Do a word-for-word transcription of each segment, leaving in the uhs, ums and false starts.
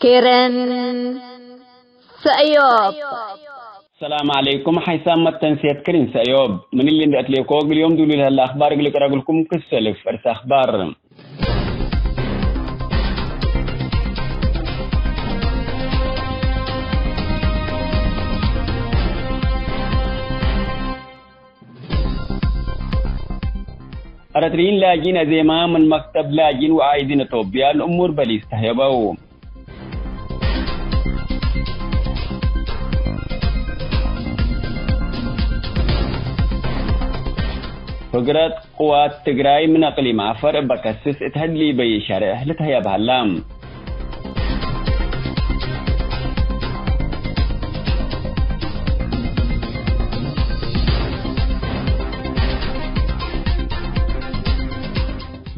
ክርን ሰእዮብ። ሰላም ዐለይኩም። ሐይሳም መተንሴት ክርን ሰእዮብ። ምን እሊ እንዴ አትሌኮ እግል ዮም ዱሉ ለህለ አኽባር እግል እቅረብልኩም ክሰልፍ እርስ አኽባር። ኤረትርዪን ላጅኢን አዜማ ምን መክተብ ላጅኢን ወዓኢዲን አቶብያ ለእሙር በሊስ ተህየበው። ፍግረት ቅዋት ትግራይ ምን አቅሊም አፈር እበ ከስስ እት ህድሊ በይ ሸሬሕ ልትህየብ ሀላ።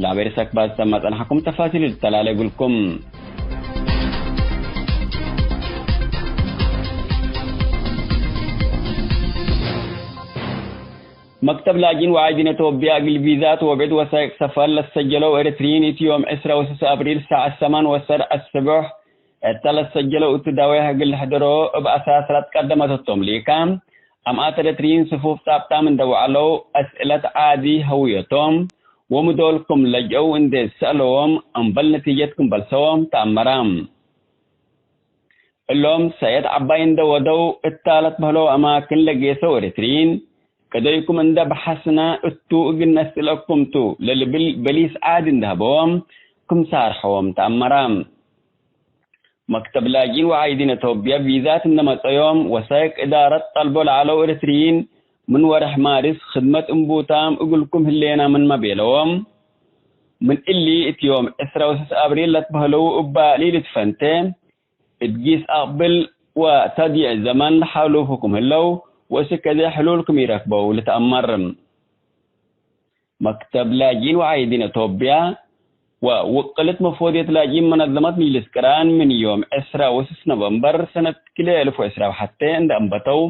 ለአቤ ርሰክ ባዝ ተመ ጸንሐኩም ተፋሲል ልተላለ እግልኩም። መክተብ ላጅኢን ወዓይዲን አቶብያ እግል ቪዛት ወብዕድ ወሳይቅ ሰፈር ለሰጀለው ኤረትርዪን እት ዮም ዕስራ ወስስ አብሪል ሳዐት ሰማን ወሰርዕ አስቡሕ እተ ለሰጀለው እቱ ዳዌሕ እግል ልሕደሮ እብ አሳስ ለትቀደመት ህቶም ሊካ፣ አምኣት ኤረትርዪን ስፉፍ ጻብጣም እንደ ወዐለው አስእለት ዓዲ ሀውየቶም ወምዶል ክም ለጅአው እንዴ ሰአለዎም እምበል ነቲጀት ክም በልሰዎም ተአመረ። እሎም ሰእየት ዐባይ እንደ ወደው እታ ለትበህለው አማክን ለጌሰው ኤረትርዪን፣ ቅደይኩም እንደ በሐስነ እቱ እግል ነስእለኩም ቱ ለልብል በሊስ ዓዲ እንደ ሀበዎም ክም ሳርሐዎም ተአመረ። መክተብ ላጅኢን ወዓይዲን አቶብያ ቪዛት እንደ መጸዮም ወሳይቅ እዳረት ጠልቦ ለዐለው ኤረትርዪን ምን ወርሕ ማርስ ክድመት እምቡታም እግልኩም ህሌና ምንመ ቤለዎም፣ ምን እሊ እት ዮም ዕስራ ወስስ አብሪል ለትበህለው እባ ሊልትፈንቴ እት ጊስ አቅብል ወተድይዕ ዘመን ለሓሉፉ ክም ህለው ወእስክ አዜ ሕሉል ክም ኢረክበው ልትአመር። መክተብ ላጅኢን ወዓይዲን አቶብያ ወውቅልት መፎድየት ላጅኢን መነዘመት ምጅልስ ቅራን ምን ዮም ዕስራ ወስስ ኖቨምበር ሰነት ክልኤ አልፍ ወዕስራ ወሐቴ እንደ አንበተው፣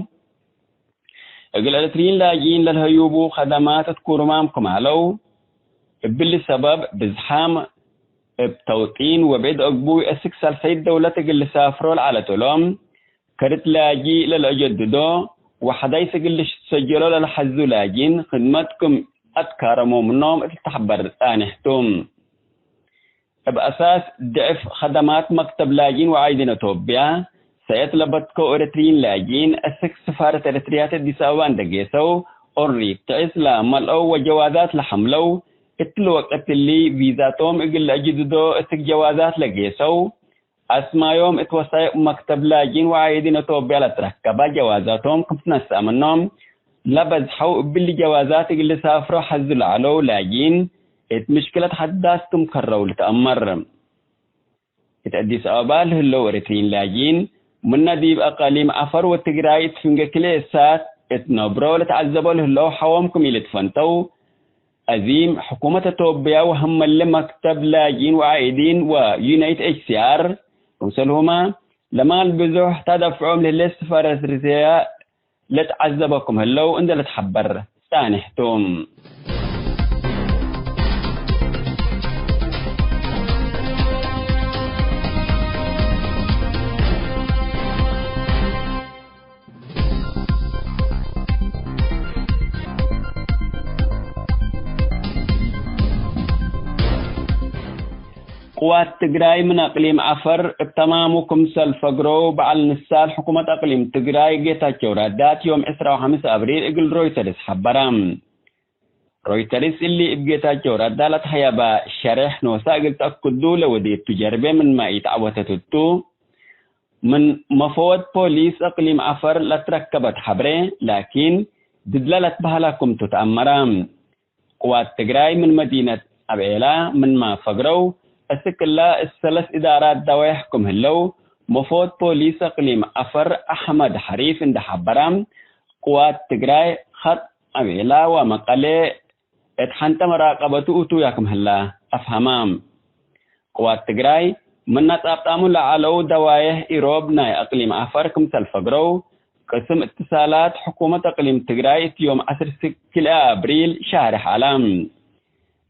እግል ኤረትርዪን ላጅኢን ለልሀዩቡ ከደማት እት ኩሩማም ክም ዐለው፣ እብሊ ሰበብ ብዝሓም እብ ተውጢን ወብዕድ አግቡይ አስክ ሳልሰይት ደውለት እግል ልሳፍሮ ለዐለት እሎም፣ ከርት ላጂ ለለአጀድዶ ወሐዳይስ እግል ልትሰጀሎ ለለሐዙ ላጅኢን ክድመት ክም አትካረሞ ምኖም እት ልትሐበር ጻኔሕ ቱ። እብ አሳስ ድዕፍ ከደማት መክተብ ላጅኢን ወዓይዲን አቶብያ፣ ሰእየት ለበትከው ኤረትርዪን ላጅኢን አስክ ስፋረት ኤረትርያት አዲስ አበባ እንደ ጌሰው፣ ኦሪት ትዕስ ለመልአው ወጀዋዛት ለሐምለው፣ እትሊ ወቅት እሊ ቪዛቶም እግል ለአጅድዶ አስክ ጀዋዛት ለጌሰው፣ አስማዮም እት ወሳይቅ መክተብ ላጅኢን ወዓይዲን አቶብያ ለትረከበ ጀዋዛቶም ክም ትነሰአ ምኖም ለበዝሐው፣ እብሊ ጀዋዛት እግል ልሳፍሮ ሐዙ ለዐለው ላጅኢን እት ምሽክለት ሐዳስ ክም ከረው ልትአመር። እት አዲስ አበባ ለህለው ኤረትርዪን ላጅኢን፣ ምነ ዲብ አቃሊም ዐፈር ወትግራይ እት ፍንጌ ክልኤ እሳት እት ነብሮ ለተዐዘቦ ለህለው ሐዎም ክም ኢልትፈንተው፣ አዚም ሕኩመት አቶብያ ወሀመለ መክተብ ላጅኢን ወዓኢዲን ወዩናይት ኤች ሲ አር፣ ክምሰልሁመ ለማል ብዙሕ ተደፍዖም ለህሌት ስፋረት ኤረትርያ ለትዐዘበኩም ህለው እንዴ ለትሐበር ጻኔሕ ቱ። ቅዋት ትግራይ ምን አቅሊም ዐፈር እብ ተማሙ ክምሰል ፈግረው በዐል ንሳል ሕኩመት አቅሊም ትግራይ ጌታቸው ረዳ ዮም ዕስራ ወሐምስ አብሪል እግል ሮይተርስ ሐበረ። ሮይተርስ እሊ እብ ጌታቸው ረዳ ለትሀየበ ሸሬሕ ኖሰ እግል ተአክዱ ለወዴቱ ጀርቤ ምንመ ኢተዐወተት እቱ፣ ምን መፈወድ ፖሊስ እቅሊም ዐፈር ለትረከበት ሐብሬ፣ ላኪን ድድለ ለትበህለ ክምቱ ተአመረ። ቅዋት ትግራይ ምን መዲነት አብዔላ ምንመ ፈግረው፣ እስክ እለ እሰለስ እዳራት ዳዌሕ ክም ህለው፣ መፈወድ ፖሊስ እቅሊም ዐፈር አሕመድ ሐሪፍ እንዴ ሐበረ፣ ቅዋት ትግራይ ኸጥ አብዔላ ወመቀሌ እት ሐንተ መራቀበቱ እቱያ ክም ህላ አፍሀመ። ቅዋት ትግራይ ምነ ጻብጣሙ ለዐለው ደዋዬሕ ኢሮብ ናይ አቅሊም ዐፈር ክምሰል ፈግረው፣ ቅስም እትሳላት ሕኩመት አቅሊም ትግራይ እት ዮም ዐስር ክልኤ አብሪል ሻርሕ ዐለ።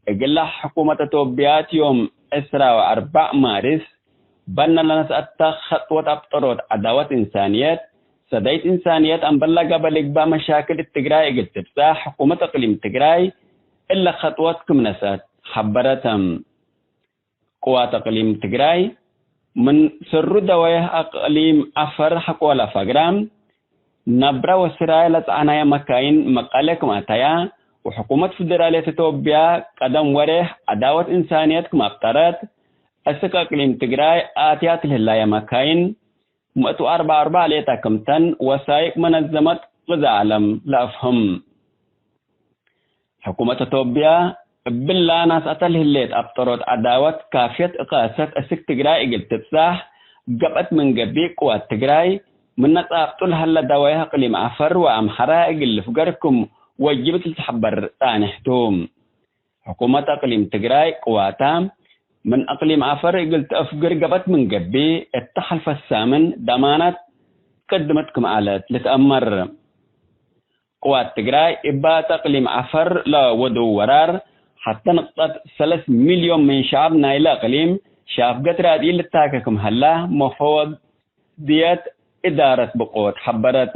እግለ ሕኩመት አቶብያ እት ዮም ዕስራ ወአርበዕ ማርስ በነ ለነስአተ ኸጥወት አብጠሮት ዐዳወት እንሳንየት፣ ሰዳይት እንሳንየት አምበል ለገብአ ልግበእ መሻክል እት ትግራይ እግል ትብጻሕ ሕኩመት እቅሊም ትግራይ እለ ኸጥወት ክም ነስአት ሐበረተ። ቅዋት እቅሊም ትግራይ ምን ስሩ ደወየ እቅሊም ዐፈር ሐቆለ ፈግረ፣ ነብረ ወስራይ ለጸዐናየ መካይን መቀሌ ክም አተያ፣ ወሕኩመት ፍደራልየት ኢትዮጵያ ቀደም ወሬሕ ዐዳወት እንሳንየት ክም አብጠረት፣ እስክ እቅሊም ትግራይ አትያት ለህላየ መካይን፣ ምእት ወአርበዕ ወአርበዕ ሌጠ ክምተን ወሳይቅ መነዘመት ግዛእ ዐለም ለአፍህም። ሕኩመት ኢትዮጵያ እብላ ናስአተ ለህሌት አብጠሮት ዐዳወት ካፍየት እቃሰት እስክ ትግራይ እግል ትብጻሕ ገብአት ምን ገብእ፣ ቅዋት ትግራይ ምነ ጻብጡ ለሀለ ደወየ እቅሊም ዐፈር ወአምሐራ እግል ልፍገር ክም ወጅብት ልትሐበር ጻንሕ ቱ። ሕኩመት አቅሊም ትግራይ ቅዋታ ምን አቅሊም ዐፈር እግል ተአፍግር ገብአት ምን ገብእ፣ እተ ሐልፈ ሳምን ደማናት ቅድመት ክም ዐለት ልትአመር። ቅዋት ትግራይ እበ እት አቅሊም ዐፈር ለወደው ወራር፣ ሐተ ንቅጠት ሰለስ ሚልዮን ምን ሸዐብ ናይለ አቅሊም ሻፍገት ራድኢት ልታከ ክም ሀላ መፈወድ ድየት እዳረት ብቆት ሐበረት።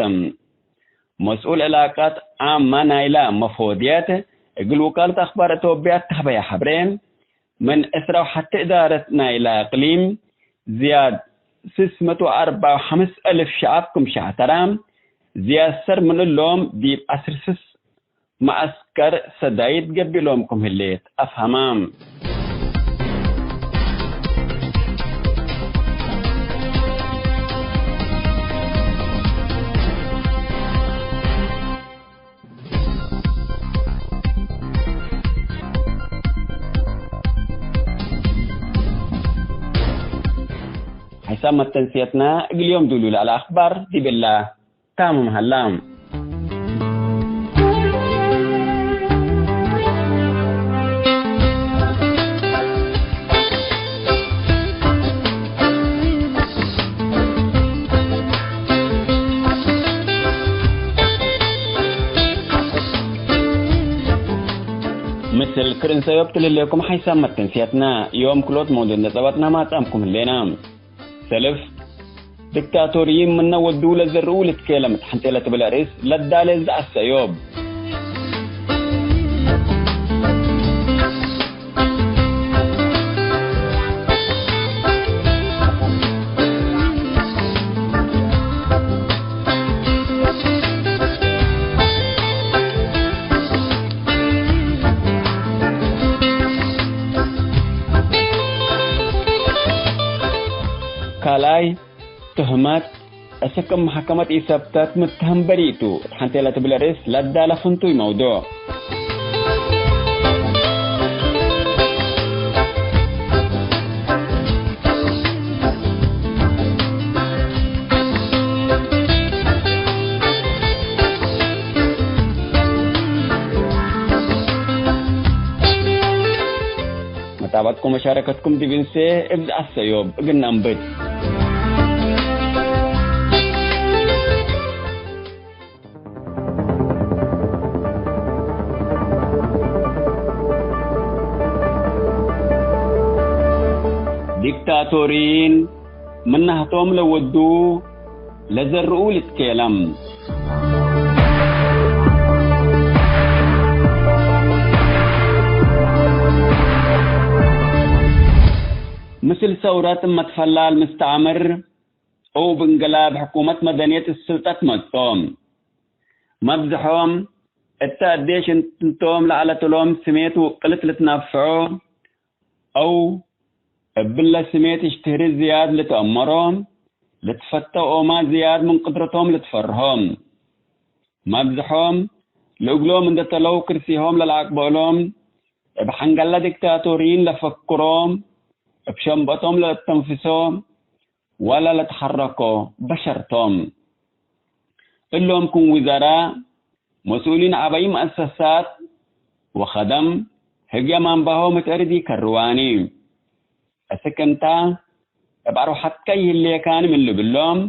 መስኡል ዕላቀት ዓመ ናይለ መፎድየት እግል ውካለት አክባር ኢትዮጵያ ተህበየ ሐብሬ፣ ምን እስረ ወሐቴ እዳረት ናይለ እቅሊም ዝያድ ስስ መቱ ወአርበዕ ወሐምስ አልፍ ሸዐብ ክም ሸዕተረ፣ ዝያድ ሰር ምን እሎም ዲብ ዐስር ስስ መዐስከር ሰዳይት ገቢሎም ክም ህሌት አፍሀመ። ሐይሳም መተንስየትና እግል ዮም ዱሉ ለዐለ አክባር ዲብላ። ታምም ሀላ። ምስል ክርን ሰዮብ ትልሌኩም ሐይሳም መተንስያትና፣ ዮም ክሎት መውዱድ ነጸባትና ማጻምኩም ህሌና። ሰልፍ ዲክታቶርይን ምነ ወዱ ለዘርኡ ልትኬለም እት ሐንቴ ለትብል አርእስ ለዳሌ ዘአሰዮብ። ካልኣይ፣ ትህመት እስክ እብ መሐከመት ኢሰብተት ምትሀም በሪእ ቱ እት ሐንቴ ለትብል ርእስ ለዳለ ፍንቱይ መውዱዕ። መጣበጥኩም ወመሻረከትኩም ዲብ እንሴ እብ ዘአሰዮብ እግል ነአንብት። ዲክታቶሪን ምናህቶም ለወዱ ለዘርኡ ልትኬለም። ምስል ሰውረት መትፈላል ምስተዕምር እብ እንቅላብ ሕኩመት መደንየት ስልጠት መጽኦ። መብዝሖም እተ አዴ ሽንቶም ለዐለትሎም ስሜት ውቅልት ልትነፍዖ፣ አው እብለ ስሜት እሽትህሪ ዝያድ ልትአመሮ፣ ልትፈተው ኦማት ዝያድ ምን ቅድረቶም ልትፈርሆ። መብዝሖም ለእግሎም እንደ ተለው ክርሲሆም ለለአቅበሎም፣ እብ ሐንገለ ዲክታቶሪን ለፈክሮም፣ እብ ሸንበቶም ለለተንፍሶ፣ ወለ ለትሐረኮ በሸር ቶም። እሎም ክም ውዘራእ፣ መስኡሊን ዐበይ መአሰሳት ወከደም ህግየ መንባሆም እት እርድ ኢከርዋኒ። እስክ እንተ እብ አርወሐትከ ይህሌካኒ ምን ልብሎም፣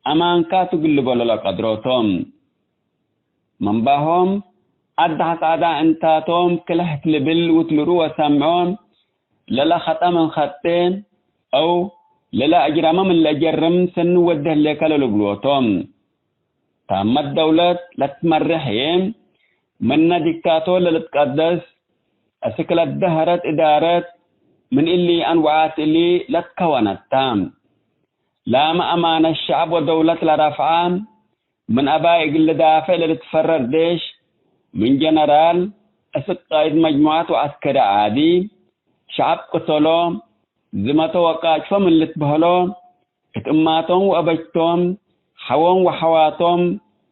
አማንካ ቱ እግል ልበሎ ለቀድሮ ቶም። መንባሆም አድሐ ጻዕዳ እንታቶም ክልሕ እት ልብል ወእት ልርኡ ወሰምዖ ለለከጠ ምን ከጤ፣ አው ለለአጅረመ ምን ለአጀርም ሰኒ ወዴ ህሌከ ለልብልዎ ቶም። ታመት ደውለት ለትትመሬሕ ህዬ፣ ምነ ዲክታቶር ለልትቀደስ፣ አስክ ለደሀረት እዳረት ምን እሊ አንወዓት እሊ ለትከወነት ተ። ላመ አማነት ሸዐብ ወደውለት ለረፍዐ፣ ምን አባይ እግል ልዳፌዕ ለልትፈረር ዴሽ፣ ምን ጀነራል እስክ ቃይድ መጅሙዐት ወዐስከሪ ዓዲ፣ ሸዐብ ቅተሎ፣ ዝመቶ ወቃጭፎ ምን ልትበህሎ፣ እት እማቶም ወአበጅቶም፣ ሐዎም ወሐዋቶም፣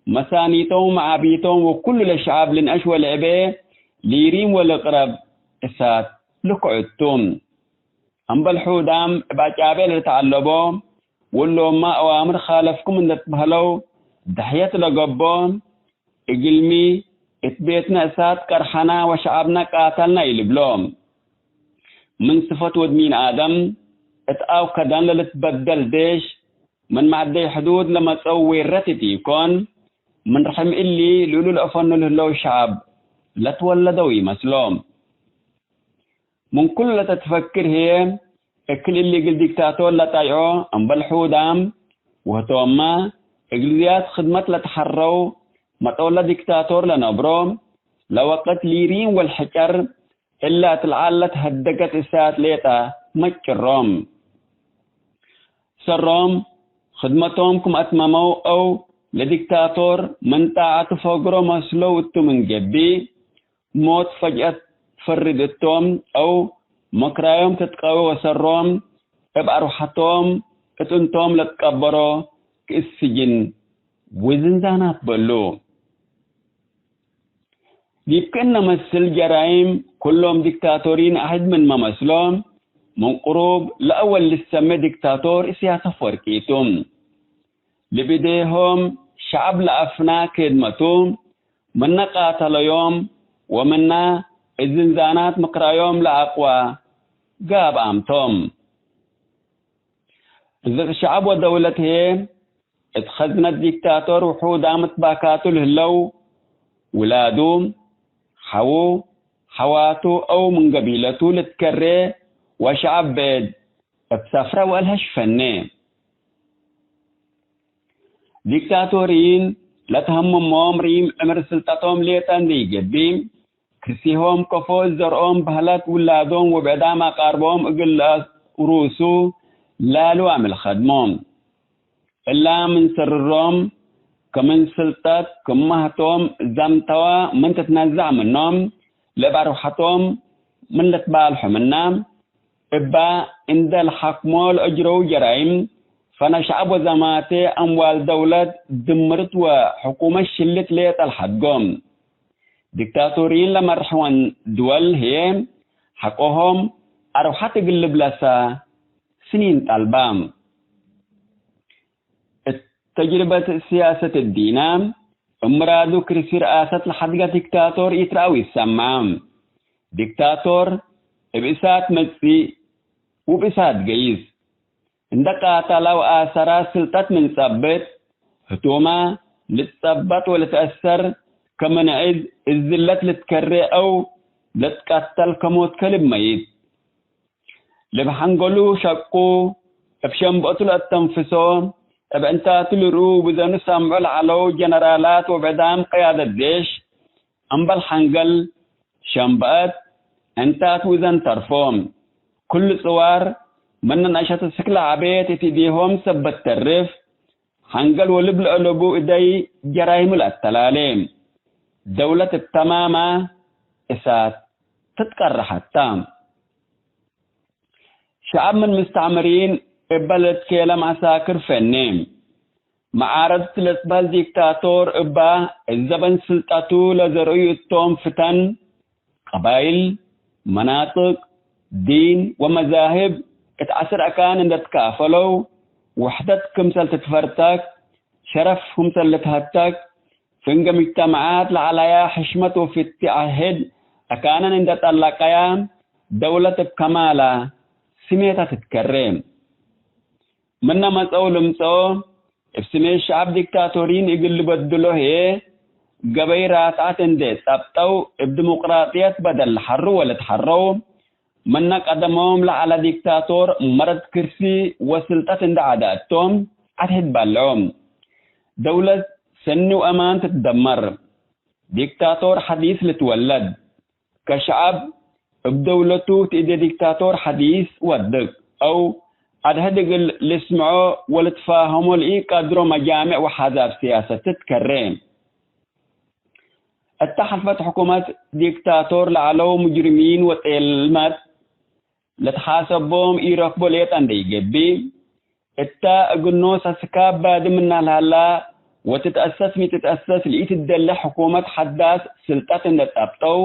መሳኒቶም ወመዓቢቶም ወኩሉ ለሸዐብ ልንአሽ ወልዕቤ፣ ሊሪም ወልቅረብ እሳት ልክዑ ቱ። አምበል ሑዳም እብ አጫቤ ለልትዐለቦ፣ ወሎምመ አዋምር ካለፍኩም እንዴ ትበህለው፣ ደሕየት ለገብኦ፣ እግልሚ እት ቤትነ እሳት ቀርሐና ወሸዐብነ ቃተልና ኢልብሎ። ምን ስፈት ወድ ሚን አደም እት አውከደን ለልትበደል ዴሽ፣ ምን መዐደይ ሕዱድ ለመጸው ዌረት እት ኢኮን፣ ምን ርሕም እሊ ልእሉ ለአፈኑ ለህለው ሸዐብ ለትወለደው ኢመስሎ። ምን ኩሉ ለተትፈክር ህዬ፣ እክል እሊ እግል ዲክታቶር ለጠይዖ እምበል ሑዳም፣ ወህቶምመ እግል ዝያድ ክድመት ለተሐረው መጦለ ዲክታቶር ለነብሮ፣ ለወቅት ሊሪም ወልሕጨር እላ እት ለዐለት ሀደገት እሳት ሌጠ መጭሮም። ሰሮም፣ ክድመቶም ክም አትመመው አው ለዲክታቶር ምን ጣዐቱ ፈግሮ መስለው እቱ ምን ገብእ፣ ሞት ፈጅአት ትፈርድ እቶም አው መክራዮም ትትቀዌ ወሰሮም እብ አርወሐቶም እት እንቶም ለትቀበሮ ክእስ ስጅን ወዝንዛናት በሉ። ዲብ ክእነ መስል ጀራይም ኩሎም ዲክታቶሪን አሕድ ምንመ መስሎም፣ ምን ቅሩብ ለአወል ልሰሜ ዲክታቶር እስያስ አፍወርቂ ቱ። ልብዴሆም ሸዐብ ለአፍና ኬድመቱ፣ ምነ ቃተለዮም ወምነ እዝንዛናት ምክራዮም ለአቅዋ ጋብአም ቶም። እዝቅ ሸዐብ ወደውለት ህዬ፣ እት ኸዝነት ዲክታቶር ውሑዳም እት ባካቱ ለህለው፣ ውላዱ፣ ሐዉ፣ ሐዋቱ አው ምን ገቢለቱ ልትከሬ ወሸዐብ ብዕድ እብ ሰፍረ ወአልሀሽ ፈኔ። ዲክታቶሪን ለተሀምሞም ሪም ዕምር ስልጠቶም ሌጠ እንዴ ኢገብእ፣ ክርሲሆም ከፎ ዘርኦም በህለት ውላዶም ወብዕዳም አቃርቦም እግል ለአውሩሱ ላሉ አምል ከድሞ። እላ ምን ስርሮም፣ ከምን ስልጠት፣ ክም ማህቶም ዘምተወ ምን ትትነዘዕ ምኖም፣ ለእብ አርወሐቶም ምን ልትባልሑ ምና፣ እባ እንደ ለሐክሞ ለአጅረው ጀራይም፣ ፈነ ሸዐብ ወዘማቴ አምዋል ደውለት ድምርት ወሕኩመት ሽልት ሌጠ ለሐድጎ። ዲክታቶሪን ለመርሐወን ድወል ህዬ፣ ሐቆሆም አርወሐት እግል ልብለሰ ስኒን ጠልባ። እት ተጅርበት ስያሰት እዲነ፣ እብ ምራዱ ክርሲ ረአሰት ለሐድገ ዲክታቶር ኢትረአ ወኢትሰመዐ። ዲክታቶር እብ እሳት መጽእ ወእብ እሳት ገይስ። እንደ ቃተለ ወአሰረ ስልጠት ምን ጸብጥ፣ ህቱመ ልትጸበጥ ወልትአሰር፣ ከምን ዕድ እዝለት ልትከሬ አው ልትቀተል ከሞት ከልብ መይት። ልብ ሐንገሉ ሸቁ፣ እብ ሸንበቱ ለአተንፍሶ፣ እብ ዕንታቱ ልርኡ ውዘኑ ሰምዑ ለዐለው ጀነራላት ወብዕዳም ቅያደት ዴሽ፣ እምበል ሐንገል፣ ሸንበአት፣ ዕንታት ውዘን ተርፎ። ክሉ ጽዋር፣ ምን ነአሸት እስክ ለዐቤት እት እዴሆም ሰበት ተርፍ፣ ሐንገል ወልብ ለአለቡ እደይ ጀራይሙ ለአተላሌ። ደውለት እብ ተማማ እሳት ትትቀረሐት ተ። ሸዐብ ምን ምስተዕምሪን እበ ለትኬለም ዐሳክር ፈኔ። መዓረድት ለትበህል ዲክታቶር እባ እት ዘበን ስልጠቱ ለዘርእዩ እቶም ፍተን፣ ቀባይል፣ መናጥቅ፣ ዲን ወመዛህብ እት ዐስር አካን እንደ ትካፈለው፣ ውሕደት ክምሰል ትትፈርተክ፣ ሸረፍ ክምሰል ልትሀተክ፣ ፍንገ ምጅተመዓት ለዐለያ ሕሽመት ወፍቲ ዐህድ አካነን እንደ ጠለቀያ፣ ደውለት እብ ከማላ ስሜታ ትትከሬ። ምነ መጸው ልምጸኦ፣ እብ ስሜት ሸዐብ ዲክታቶሪን እግል ልበድሎ ህዬ፣ ገበይ ራትዐት እንዴ ጸብጠው፣ እብ ዲሞቅራጥየት በደል ለሐሩ ወልትሐረው፣ ምነ ቀደሞም ለዐለ ዲክታቶር መረድ ክርሲ ወስልጠት እንዴ ዐደ እቶም፣ አድሕድ ባልዖም። ደውለት ሰኒ ወአማን ትትደመር። ዲክታቶር ሐዲስ ልትወለድ። ከሸዐብ እብ ደውለቱ ትእዴ ዲክታቶር ሐዲስ ወድቅ፣ አው አድሕድ እግል ልስምዖ ወልትፋሀሞ ለኢቀድሮ መጃምዕ ወሐዛብ ስያሰት ትትከሬ። እተ ሐልፈት ሕኩመት ዲክታቶር ለዐለው ሙጅሪሚን ወጤልመት ለትሓሰቦም ኢረክቦ ሌጠ እንዴ ኢገብእ፣ እተ እግል ኖስ አስካብ ባዲ ምና ለሀላ ወትትአሰስ ሚ ትትአሰስ ለኢትደለ ሕኩመት ሐዳስ ስልጠት እንዴ ጸብጠው፣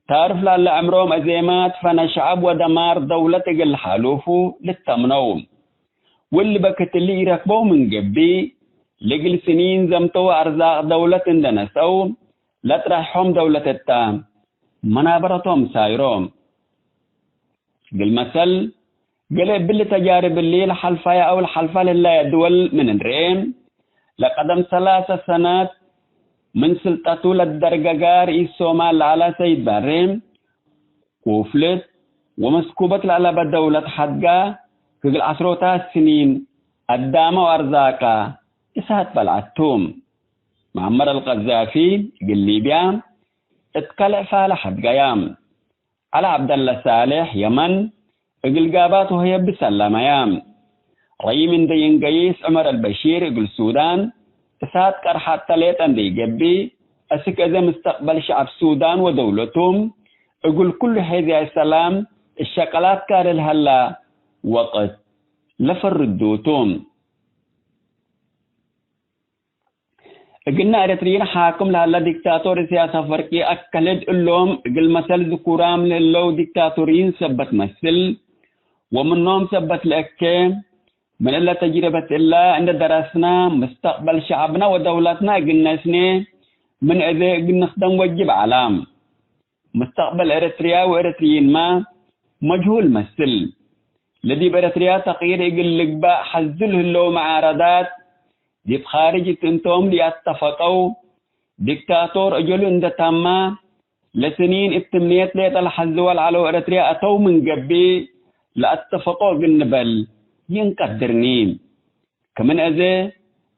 ታርፍ ላለ ዕምሮም አዜማት ፈነ ሸዐብ ወደማር ደውለት እግል ለሓሉፉ ልተምነው። ወእሊ በክት እሊ ኢረክበው ምን ገብእ፣ ለእግል ስኒን ዘምተው አርዛቅ ደውለት እንዴ ነስአው፣ ለጥረሖም ደውለት እተ መናበረቶም ሳይሮ። እግል መሰል፣ ገሌ እብሊ ተጃርብ እሊ ለሐልፋየ አው ለሐልፋ ለህላየ ድወል ምን እንርኤ፣ ለቀደም ሰላሰ ሰናት ምን ስልጠቱ ለደርገጋ ርኢስ ሶማል ለዐለ ሰይድ ባሬ፣ ኩፍልት ወመስኩበት ለአለበ ደውለት ሐድጋ፣ እግል ዐስሮታት ስኒን አዳመ ወአርዛቀ እሳት በልዐቱ። መዐመር አልቀዛፊ እግል ሊብያ እት ከልዕ ፋለ ሐድገያ። ዐሊ ዐብደለ ሳሌሕ የመን እግል ጋባት ወህየብ ሰለመያ። ረዪም እንዴ ይንገይስ ዑመር አልበሺር እግል ሱዳን እሳት ቀርሐተ ሌጠ እንዴ ኢገብእ፣ አስክ አዜ ምስተቅበል ሸዐብ ሱዳን ወደውለቱ እግል ኩሉ ሔዝያይ ሰላም እሸቀላት ካርል ሀላ ወቅት ለፈርዱቱ። እግልነ ኤረትርዪን ሓክም ለሀለ ዲክታቶር ኢሳያስ አፈወርቂ አከልድ እሎም እግል መሰል ዝኩራም ለህለው ዲክታቶርዪን ሰበት መስል ወምኖም ሰበት ለእኬ፣ ምን እለ ተጅርበት እለ እንደ ደረስነ፣ ምስተቅበል ሸዐብነ ወደውለትነ እግል ነስኔ ምን እዜ እግል ንክደም ወጅብ ዐለ። ምስተቅበል ኤረትርያ ወኤረትርዪንመ መጅሁል መስል። ለዲብ ኤረትርያ ተቅይር እግል ልግበእ ሐዙ ለህለው መዓረዳት፣ ዲብ ኻርጅ እት እንቶም ለኢአተፈቀው ዲክታቶር እጀሉ እንደ ታማ፣ ለስኒን እት ትምኔት ሌጠ ለሐዝወ ለዐለው ኤረትርያ አተው ምን ገብእ፣ ለአተፈቆ እግል ንበል ይእንቀድርኒ። ክምን አዜ፣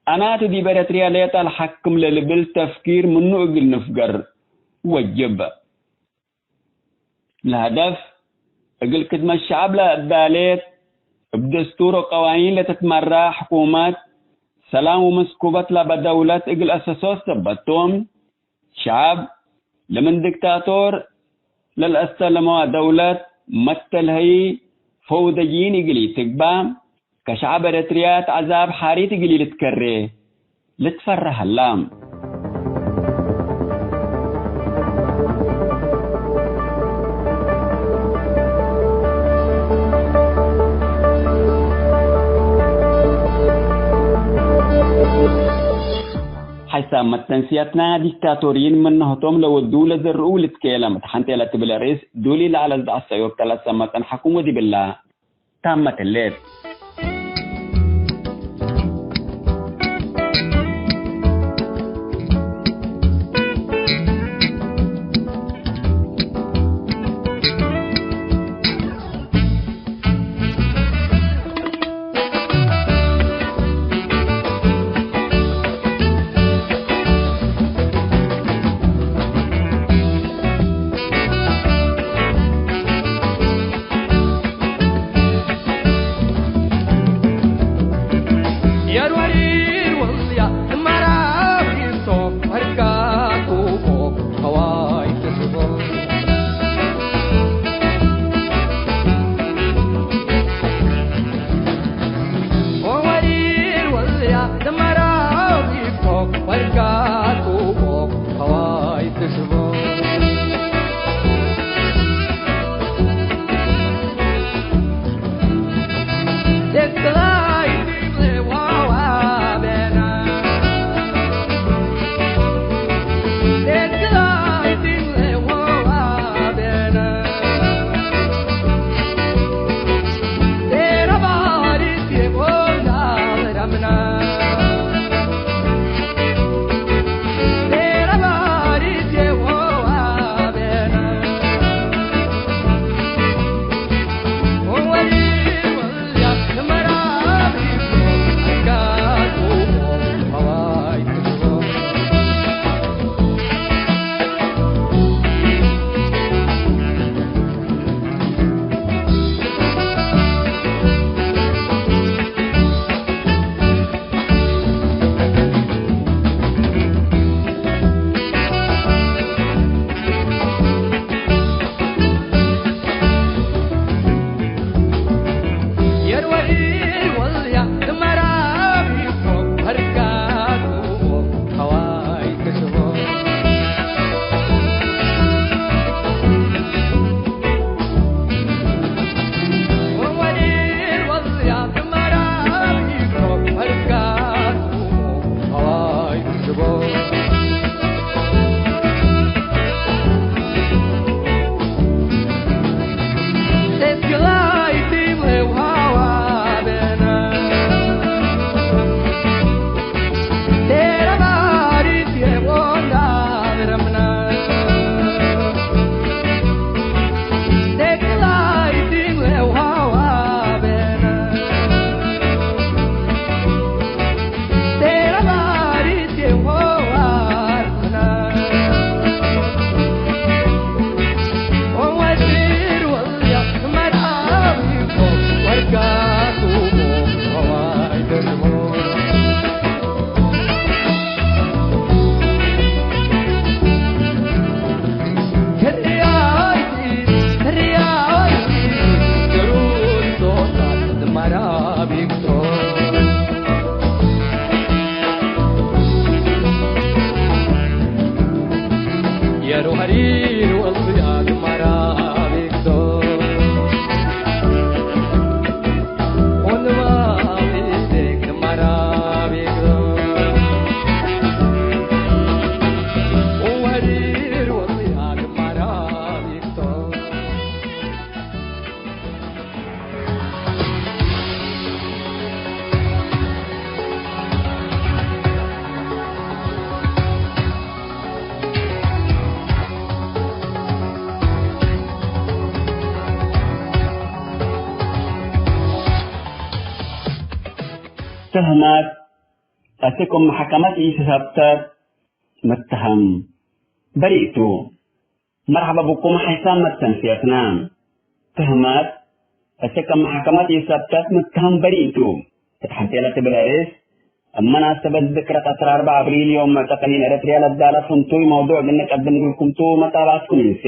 አናቲ ዲብ ኤረትርያ ሌጠ ለሐክም ለልብል ተፍኪር ምኑ እግል ንፍገር ወጅብ። ለሀደፍ፣ እግል ክድመት ሸዐብ ለአዳሌት፣ እብ ደስቱር ወቀዋኒን ለትትመራ ሕኩመት፣ ሰላም ወመስኩበት ለበ ደውለት እግል አሰሶት ሰበት ቶም፣ ሸዐብ ለምን ዲክታቶር ለልአስተለመዋ ደውለት መተልሀዪ ፈውደጅይን እግል ኢትግባእ፣ ከሸዐብ ኤረትርያ እት ዐዛብ ሓሪት እግል ኢልትከሬ ልትፈረህ ሀላ። ሐሳብ መተንስያትና ዲክታቶርይን ምንሆቶም ለወዱ ለዘርኡ ልትኬለም እት ሐንቴ ለትብል ርእስ ዱሊ ለዐለ ዝደዐሰ ዮብ ተለሰ መጠን ሐኩም ወዲብላ። ታመት ህሌት። ትህመት፣ እስክ እብ መሐከመት ኢትሰብተት፣ ምትሀም በሪእ ቱ። መርሐበ ብኩም ሐይሳም መተንስየትና። ትህመት፣ እስክ እብ መሐከመት ኢትሰብተት፣ ምትሀም በሪእ ቱ። እት ሐንቴ ለትብል አርእስ፣ እብ መናሰበት ዝክረት ዐስር አርበዕ አብሪል ዮም ሙዕተቀሊን ኤረትርያ ለዳለ ፍንቱይ መውዱዕ እግል ንቀድም እግልኩም ቱ፣ መታብዐትኩም እንሴ።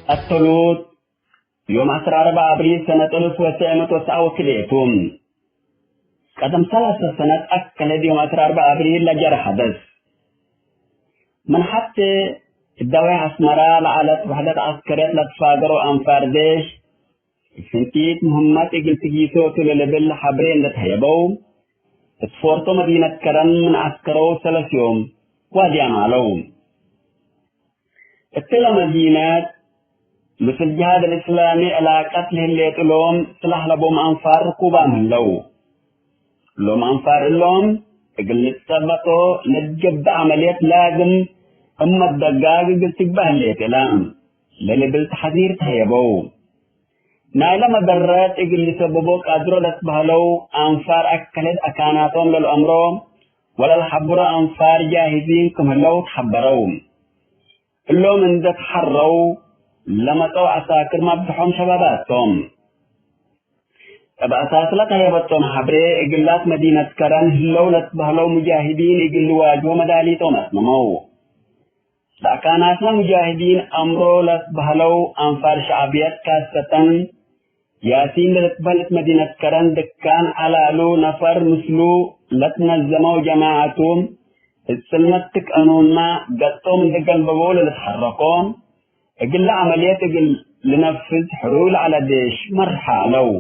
አተሉት ዮም ዐስር አርበዕ አብሪል ሰነት እልፍ ወትሰዕ ምእት ወትስዓ ወክልኤቱ። ቀደም ሰላሰ ሰነት አከለ ዮም ዐስር አርበዕ አብሪል ለጀረ ሐደስ። ምን ሐቴ እዳዋይ አስመራ ለዐለት ውሕደት ዐስከርየት ለትፋገረው አንፋር ዴሽ፣ እብ ፍንቲት ምህመት እግል ትጊሶ ቱ ለልብል ሐብሬ እንዴ ተህየበው፣ እት ፎርቶ መዲነት ከረን ምን ዐስከረው ሰለስ ዮም ዋድያም ዐለው። እትለ መዲነት ምስል ጅሃድ አልእስላሚ ዕላቀት ለህሌት እሎም ስላሕ ለቦም አንፋር ርኩባም ህለው። እሎም አንፋር እሎም እግል ልትጸበጦ ለትገብእ ዐመልየት ላዝም እመት ደጋግ እግል ትግበእ ህሌት እላ ለልብል ተሐዚር ተህየበው። ናይለ መደረት እግል ልሰብቦ ቀድሮ ለትበህለው አንፋር አከለት አካናቶም ለልአምሮ ወለልሐብሮ አንፋር ጃሂዚን ክም ህለው ተሐበረው። እሎም እንዴ ተሐረው ለመጸው ዐሳክር መብዝሖም ሸባባት ቶም። እብ አሳስ ለተህየበቶም ሐብሬ እግላት መዲነት ከረን ህለው ለትበህለው ሙጃሂዲን እግል ልዋጅሆ መዳሊቶም አትመመው። ለአካናትነ ሙጃሂዲን አምሮ ለትበህለው አንፋር ሸዕብየት ካሰተን ያሲን ለልትበህል እት መዲነት ከረን ድካን ዐለ እሉ ነፈር ምስሉ ለትነዘመው ጀማዐቱ፣ እት ጽልመት ትቀኑና ገጾም እንዴ ገልበበው ለልትሐረኮ፣ እግለ ዐመልየት እግል ልነፍዝ ሕሩይ ለዐለ ዴሽ መርሐ ዐለው።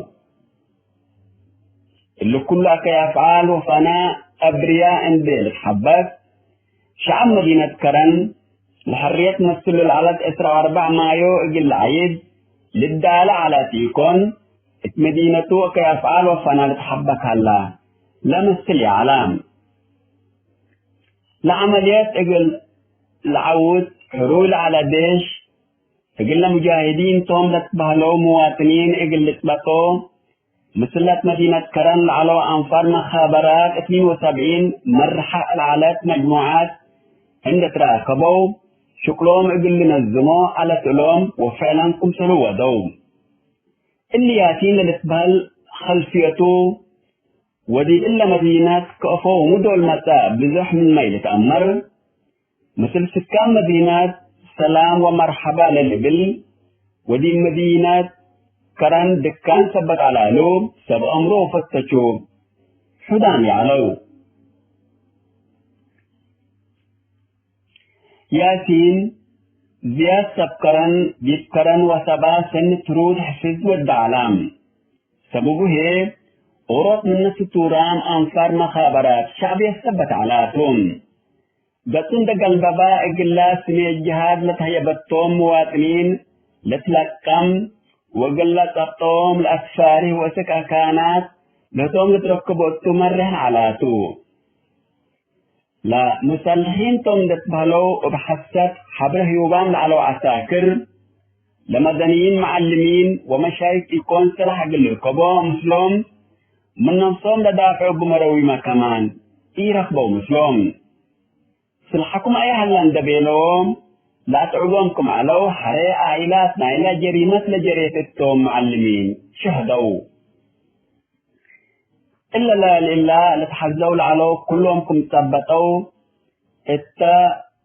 እሊ ኩሉ አከይ አፍዓል ወፋና አብርያ እንዴ ልትሐበስ፣ ሸዐብ መዲነት ከረን ለሕርየት መስሉ ለዐለት ዕስራ ወአርበዕ ማዮ እግል ለዐይድ ልዳለ ዐለት ኢኮን፣ እት መዲነቱ አከይ አፍዓል ወፋና ልትሐበክ ሀላ ለመስል ይዐለ። ለዐመልየት እግል ለዐውት ሕሩይ ለዐለ ዴሽ፣ እግለ ሙጃሂዲን ቶም ለትበህለው ሙዋጥኒን እግል ልጽበጦ፣ ምስለት መዲነት ከረን ለዐለው አንፋር መኻበራት እትኒን ወሰብዒን መርሐ ለዐለት መጅሙዓት እንዴ ትራከበው፣ ሽቅሎም እግል ልነዝሞ ዐለት እሎም ወፍዕለን ክምሰሉ ወደው። እሊ ያሲን ለልትበህል ኸልፍየቱ ወዲብ እለ መዲነት ከአፎ ወምዶል መጸ ብዞሕ ምንመ ኢልትአመር፣ ምስል ስካን መዲነት ሰላም ወመርሐባ ለልብል፣ ወዲብ መዲነት ከረን ድካን ሰበት ዐለ እሉ ሰብ አምሮ ወፈተቹ ሑዳም ይዐለው። ያሲን ዝያድ ሰብ ከረን ዲብ ከረን ወሰባ ሰኒ ትሩድ ሕፍዝ ወደ ዐለ። ሰብቡ ህዬ፣ ኦሮት ምነ ስቱራም አንፋር መኻበራት ሸዕብየት ሰበት ዐላቱ። ገጹ እንዴ ገልበበ፣ እግላ ስሜ ጅሃድ ለተህየበቶም ምዋጥኒን ልትለቀም፣ ወእግለ ጸብጦም ለአትፋሪህ ወእስክ አካናት ለህቶም ልትረክቦ እቱ መርሕ ዐላቱ። ለሙሰልሒን ቶም እንዴ ትበህለው እብ ሐሰት ሐብረ ህዩባም ለዐለው ዐሳክር፣ ለመደንይን መዐልሚን ወመሻይክ ኢኮን ስላሕ እግል ልርከቦ ምስሎም፣ ምን ነፍሶም ለዳፍዑ እብ መረዊመ ከማን ኢረክበው ምስሎም። ስልሐኩም አየ ሀለ እንዴ ቤለዎም ለአትዕቦም ክም ዐለው፣ ሐሬ ዓኢላት ናይለ ጀሪመት ለጀሬት እቶም መዐልሚን ሸህደው። እለ ለልእላ ልትሐዘው ለዐለው ኩሎም ክም ጸበጠው እተ፣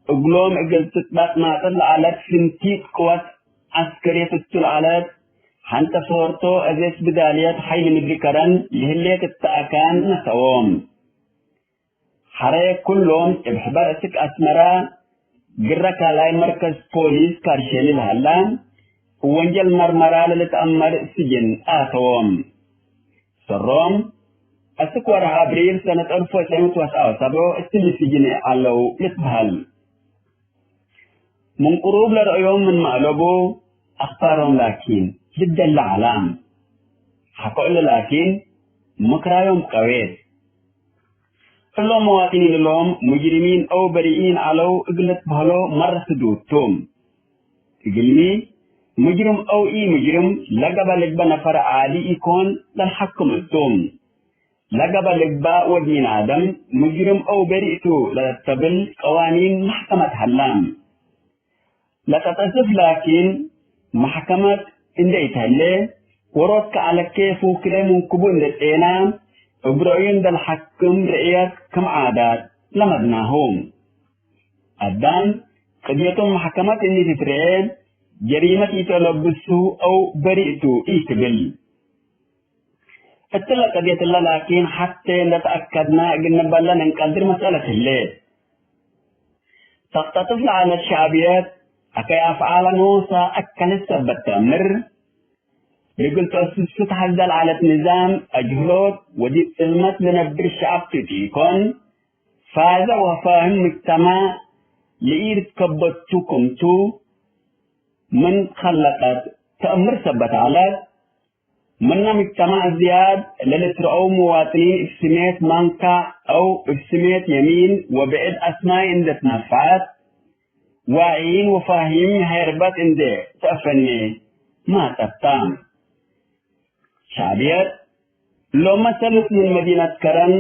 እግሎም እግል ትጥበቅ ናጥር ለዐለት ፍንቲት ቅወት ዐስከርየት እቱ ለዐለት ሐንተ ሶርቶ እዜስ ብዳልየት ሐይል ምድሪ ከረን ለህሌት እተ አካን ነሰዎም። ሐረ ኩሎም እብ ሕበር እስክ አስመራ ግረ ካልኣይ መርከዝ ፖሊስ ካርሼሊ ለሀላ፣ ወንጀል መርመራ ለልትአመር ስጅን አተዎም። ሰሮም፣ እስክ ወርሕ አብሪል ሰነት አልፍ ወትሰዕ ምእት ወሰብዓ ወሰብዑ እትሊ ስጅን ዐለው ልትበሀል። ምን ቅሩብ ለረአዮም ምንመ አለቡ፣ አክባሮም ላኪን ልደለ ዐለ። ሐቆ እለ ላኪን፣ ምክራዮም ቀዌት። እሎም መዋጥኒን እሎም ሙጅሪሚን አው በሪኢን ዐለው እግል ልትበህሎ መረ ስዱድ ቱ። እግልሚ፣ ሙጅርም አው ኢሙጅርም ለገበ ልግበእ ነፈር ዓዲ ኢኮን፣ ለልሐክም እቱ። ለገበ ልግበእ ወድ ሚን አደም፣ ሙጅርም አው በሪእ ቱ ለለተብል ቀዋኒን መሕከመት ሀላ። ለተጠስፍ ላኪን፣ መሕከመት እንዴ ኢተህሌ፣ ዎሮት ከአለኬ ፉክለ ምን ክቡ እንዴ ጤና፣ እብ ረአዩ እንዴ ለሐክም ርዕየት ክም ዓዳት ለመድናሁ። አዳም ቅድየቶም መሕከመት እንዴ ትትርኤ፣ ጀሪመት ኢተለብሱ አው በሪእ ቱ ኢትብል። እትለ ቀድየት እለ ላኪን፣ ሐቴ እንዴ ተአከድና እግል ንበለ እንቀድር መስአለት ህሌት። ተቅተጥፍ ለዐለት ሸዕብየት፣ አከይ አፍዓለ ኖሰ አከለት ሰበት ተአምር፣ እግል ተአስሱ ተሐዘ ለዐለት ንዛም አጅህሎት ወዲብ ጽልመት ለነብር ሸዐብ ቱ ኢኮን፣ ፋዘ ወፋህም ሙጅተማዕ ለኢልትከበቱ ክምቱ፣ ምን ከለቀት ተአምር ሰበት ዐለት። ምነ ሙጅተማዕ ዝያድ ለልትረአው መዋጥኒን እብ ስሜት መንካዕ አው እብ ስሜት የሚን ወብዕድ አስማይ እንዴ ትነፈዐት፣ ዋዕይን ወፋሂም ሄርበት እንዴ ተአፈኔ ማጠብታ። ሸዕብየት፣ ሎመ ሰልፍ ምን መዲነት ከረን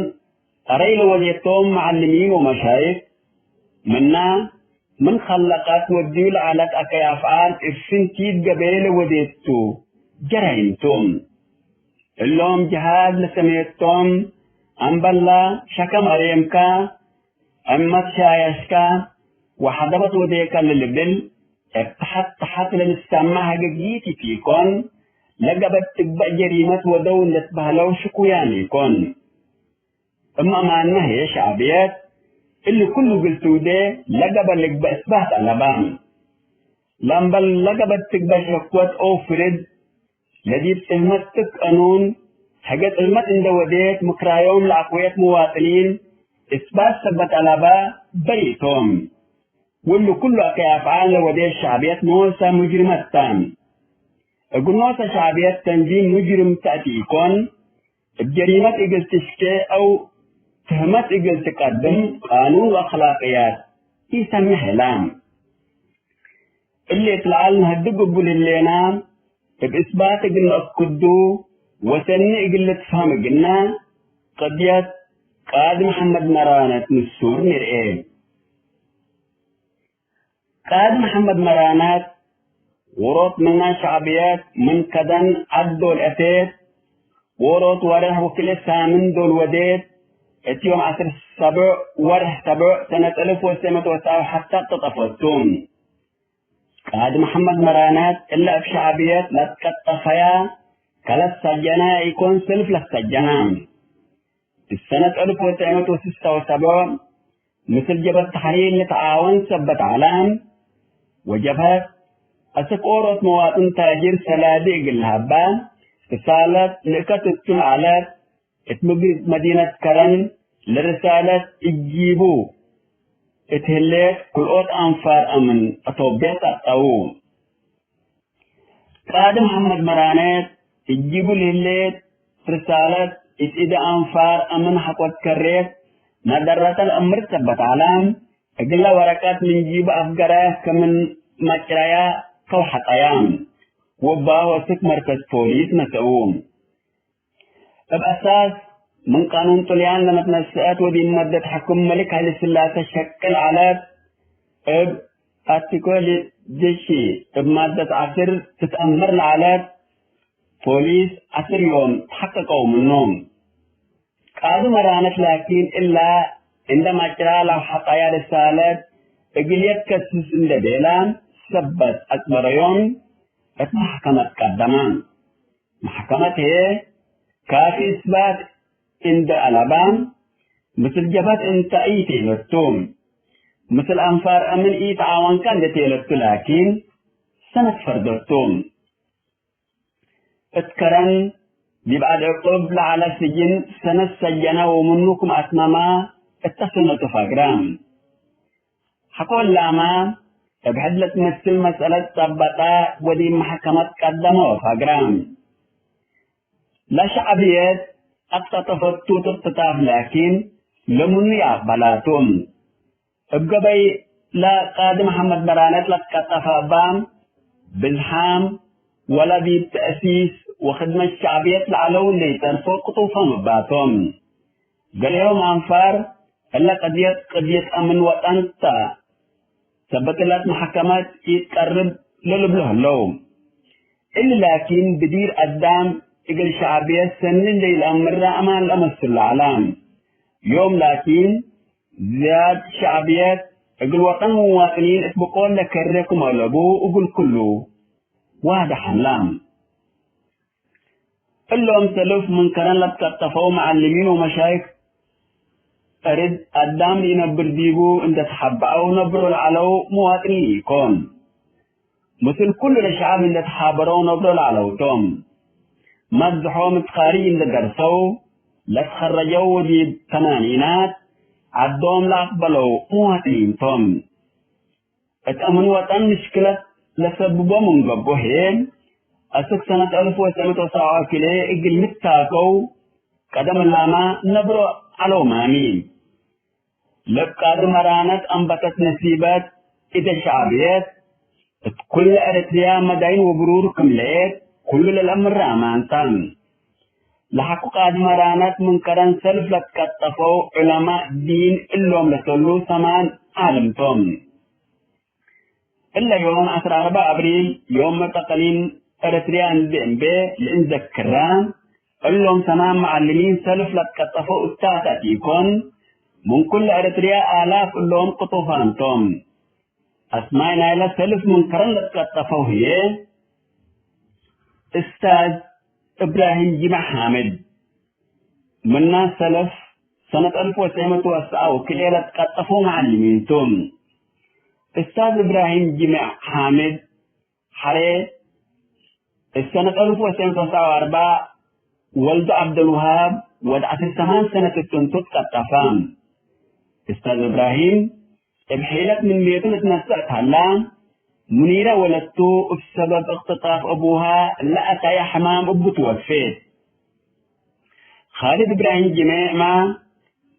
አረይ ለወዴቶም መዐልሚን ወመሻይክ፣ ምና ምን ከለቀት ወድዩ ለዐለት አከይ አፍዓል እብ ፍንቲት ገበየ ለወዴቱ ጀራይም ቱ። እሎም ጅሃድ ለሰሜቶም፣ አምበላ ሸከም አሬምካ፣ ዕመት ሻያሽካ ወሐደበት ወዴከ ለልብል፣ እብ ተሐት ተሐት ለልሰመዕ ሀገጊት ኢቲኮን፣ ለገበት ትግበእ ጀሪመት ወደው እንዴ ትበህለው ሽኩያን ኢኮን። እመ አማንመ ህዬ ሸዕብየት፣ እሊ ኩሉ እግል ትውዴ ለገበ ልግበእ እስባት አለባ። ለእምበል ለገበት ትግበእ ሸክወት አው ፍርድ፣ ለዲብ ጽልመት ትክ ቀኑን፣ ሀገ ጽልመት እንዴ ወዴት ምክራዮም ለአቅዌት መዋጥኒን እስባት ሰበት አለባ በሪቶም። ወእሉ ኩሉ አከይ አፍዓል ለወዴት ሸዕብየት ኖሰ ሙጅርመት ተ። እግል ኖሰ ሸዕብየት ተንዚም ሙጅርም ተአቲ ኢኮን፣ እብ ጀሪመት እግል ትሽኬ አው ትህመት እግል ትቀድም ቃኑን ወአክላቅያት ኢሰምሕ ህላ። እሊ እት ለዐል ነሀድግ እቡ ለህሌና፣ እብ እስባት እግል ነአክዱ ወሰኒ እግል ልትፈሀም እግልና፣ ቅድየት ቃዲ መሐመድ መራነት ንሱር ንርኤ። ቃዲ መሐመድ መራነት፣ ዎሮት ምነ ሸዕብየት ምን ከደን ዐድ ዶል አቴት፣ ዎሮት ወርሕ ወክልኤ ሳምን ዶል ወዴት፣ እት ዮም ዐስር ሰብዕ ወርሕ ሰብዕ ሰነት አልፍ ወትሰዕ ምእት ወትስዓ ሐተ ቅጠፈቱ። ቃዲ መሐመድ መራነት እለ እብ ሸዕብየት ለትቀጠፈያ ከለትሰጀነ ኢኮን፣ ሰልፍ ለትሰጀነ። እት ሰነት አልፍ ወትሰዕ ምእት ወስሳ ወሰብዕ ምስል ጀብሀት ተሕሪር ልትዓወን ሰበት ዐለ፣ ወጀብሀት አስክ ዎሮት መዋጥን ታጅር ሰላዲ እግል ለሀባ ርሳለት ልእከት እቱ ለዐለት፣ እት ምግብ መዲነት ከረን ለርሳለት እት ጂቡ እት ህሌት ክልኦት አንፋር አምን አቶብየ ጠጠዉ። ቃዲ መሐመድ መራነት እት ጂቡ ለህሌት ርሳለት እት እደ አንፋር አምን ሐቆት ከሬት ነደረተ ለአምር ሰበት ዐለ፣ እግለ ወረቀት ምን ጂቡ አፍገረ ክምን መጭረያ ከው ሐቀያ፣ ወባሁ አስክ መርከዝ ፖሊስ ነሰኡ። እብ አሳስ ምን ቃኑን ጥልያን ለመትነሰአት ወዲብ መደት ሕኩም መሊክ ሀይለስላሴ ሸቅል ዐለት፣ እብ አርቲኮል ጀሺ እብ ማደት ዐስር ትትአመር ለዐለት፣ ፖሊስ ዐስር ዮም ተሐቀቀው ምኑ። ቃዲ መራነት ላኪን እላ እንደ ማጭራ ለአውሐቀያ ርሳለት እግል የትከስስ እንደ ቤላ ሰበት አጽበረዮም እት መሕከመት ቀደመ። መሕከመት ህዬ ካፊ እስባት እንደ አለባ፣ ምስል ጀብሀት እንተ ኢቴለቱ፣ ምስል አንፋር አምን ኢተዓወንከ እንደ ቴለቱ ላኪን ሰነት ፈርደቱ። እት ከረን ዲብ ዐድ ዕቁብ ለዐለ ስጅን ሰነት ሰጀነ ወምኑ ክም አትመመ እተ ሰነቱ ፈግረ። ሐቆ እላመ እብ ሕድ ለትመስል መስአለት ጸበጠ ወዲብ መሕከመት ቀደመ ወፈግረ። ለሸዕብየት አትቀጠፈቱ ትርትታፍ ላኪን ለምኑ ይአቅበላቱ። እብ ገበይ ለቃዲ መሐመድ በራነት ለትቀጠፈ እባም ብዝሓም ወለ ዲብ ተእሲስ ወክድመት ሸዕብየት ለዐለው እንዴ ኢተርፎ ቅጡፎም እባቶም። ገሌሆም አንፋር እለ ቅድየት ቅድየት አምን ወጠን ተ። ሰበት እላት መሐከመት ኢትቀርብ ለልብሎ ህለው። እሊ ላኪን ብዲር አዳም እግል ሸዕብየት ሰኒ እንዴ ኢለአምረ አማን ለአመስል ለዐለ። ዮም ላኪን ዝያድ ሸዕብየት እግል ወጠን ሙዋጥኒን እት ብቆል ለከሬ ክም አለቡ እግል ኩሉ ዋድሕ ዐለ። እሎም ሰልፍ ምን ከረን ለትቀጠፈው መዐልሚን ወመሻይክ እርድ አዳም ኢነብር ዲቡ እንደ ተሐበዐው ነብሮ ለዐለው ሙዋጥኒን ኢኮን። ምስል ኩሉ ለሸዐብ እንደ ተሓበረው ነብሮ ለዐለው ቶም። መብዝሖም እት ካርጅ እንደ ደርሰው ለትኸረጀው ወዲብ ተማኒናት ዐዶም ለአቅበለው ሙዋጥኒን ቶም። እት አምን ወጠን ምሽክለት ለሰብቦ ምን ገብኦ ህዬ፣ አስክ ሰነት አልፍ ወትሰዕ ምእት ወሰብዓ ወክልኤ እግል ልታከው ቀደም እላመ ነብሮ ዐለው ማሚ። ለቃዲ መራነት አንበተት ነሲበት እተ ሸዕብየት እት ኩለ ኤረትርያ መዳይን ወብሩር ክም ለኤት ኩሉ ለለአምር አማን ተ። ለሐቁ ቃዲ መራነት ምን ከረን ሰልፍ ለትቀጠፈው ዑለማእ ዲን እሎም ለሰሉ ሰማን ዓልም ቶም። እለ ዮም ዐስራ አርበዕ አብሪል ዮም መርቀ ቀሊም ኤረትርያ እንዴ እንቤ ለእንዘክረ፣ እሎም ሰማን መዐልሚን ሰልፍ ለትቀጠፈው እታታት ኢኮን፣ ምን ኩለ ኤረትርያ አላፍ እሎም ቅጡፋን ቶም። አስማይ ናይለ ሰልፍ ምን ከረን ለትቀጠፈው ህዬ፣ እስታዝ እብራሂም ጅምዕ ሓምድ፣ ምና ሰለፍ ሰነት አልፍ ወትሰዕ ምእት ወሰብዓ ወክልኤ ለትቀጠፈው መዐልሚን ቱ። እስታዝ እብራሂም ጅምዕ ሓምድ፣ ሐሬ እብ ሰነት አልፍ ወትሰዕ ምእት ወሰብዓ ወአርበዕ ወልዱ ዐብደልውሃብ ወድ ዐስር ሰማን ሰነት እት እንቱ ትቀጠፈ። እስታዝ እብራሂም እብ ሒለት ምን ቤቱ ልትነሰእ ተሀላ፣ ሙኒረ ወለቱ እብ ሰበብ እቅትጣፍ አቡሃ ለአተየ ሕማም እቡ ትወፌት። ካልድ እብራሂም ጅሜዕመ፣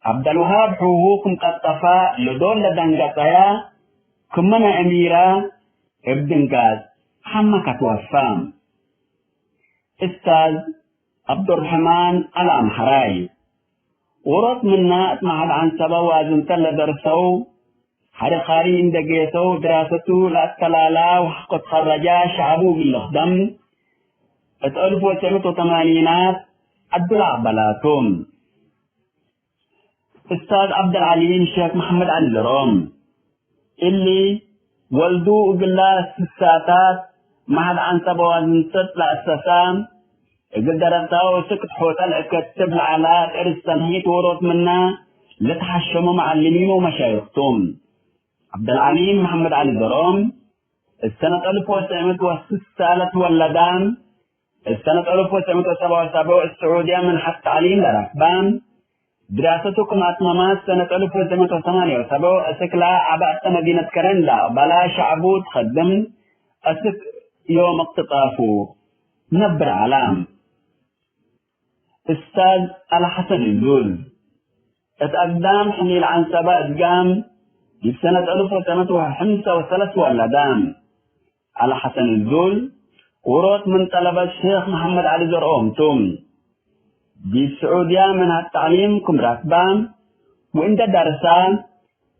ዐብደልውሃብ ሑሁ ክም ቀጠፈ ለዶል ለደንገጸየ፣ ክመ ናይ አሚረ እብ ድንጋጽ ሐመ ከትወፈ። እስታዝ ዐብዱርሕማን አልአምሐራይ፣ ዎሮት ምነ እት መሐል ዐንሰበ ዋዝንተ ለደርሰው፣ ሐደ ካሪ እንደ ጌሰው ድራሰቱ ለአተላላ ወሐቆ ትከረጃ ሸዐቡ እግል ልክደም፣ እት አልፍ ወትሰዕ ምእት ወተማኒናት ዐዱ ለአቅበላቱ። እስታዝ ዐብደልዐሊም ሼክ መሐመድ ዐሊ ዘሮም፣ እሊ ወልዱ እግለ ስሳታት መሐል ዐንሰበ ዋዝንተት ለአሰሰ፣ እግል ደረሳው እስክ ትሖጠ ለእከትብ ለዐለ ጥርስ ሰንሒት ዎሮት ምነ ለተሐሸሙ መዐልሚን ወመሻይኽ ቱ። ዐብደልዐሊም መሐመድ ዐሊ ዘሮም፣ እት ሰነት አልፍ ወትሰዕ ምእት ወስሳ ለትወለደ፣ እት ሰነት አልፍ ወትሰዕ ምእት ወሰብዓ ወሰብዕ እት ስዑድየ ምንሐት ተዕሊም ለረክበ፣ ድራሰቱ ክም አትመመ ሰነት አልፍ ወትሰዕ ምእት ወሰማንየ ወሰብዕ፣ እስክ ለአባተ መዲነት ከረን ለአቅበለ ሸዕቡ ትከድም፣ እስክ ዮም እቅትጣፉ ነብር ዐለ። እስታዝ አልሐሰን እዙል፣ እት አግዳም ሕኒል ዐንሰበ እድጋም፣ ዲብ ሰነት አልፍ ወትሰዕ ምእት ወሐምሳ ወሰለስ ወለደ። አልሐሰን እዙል፣ ዎሮት ምን ጠለበት ሼክ መሐመድ ዐሊ ዘርኦም ቱ። ዲብ ስዑድየ ምንሐት ተዕሊም ክም ረክበ ወእንደ ደርሰ፣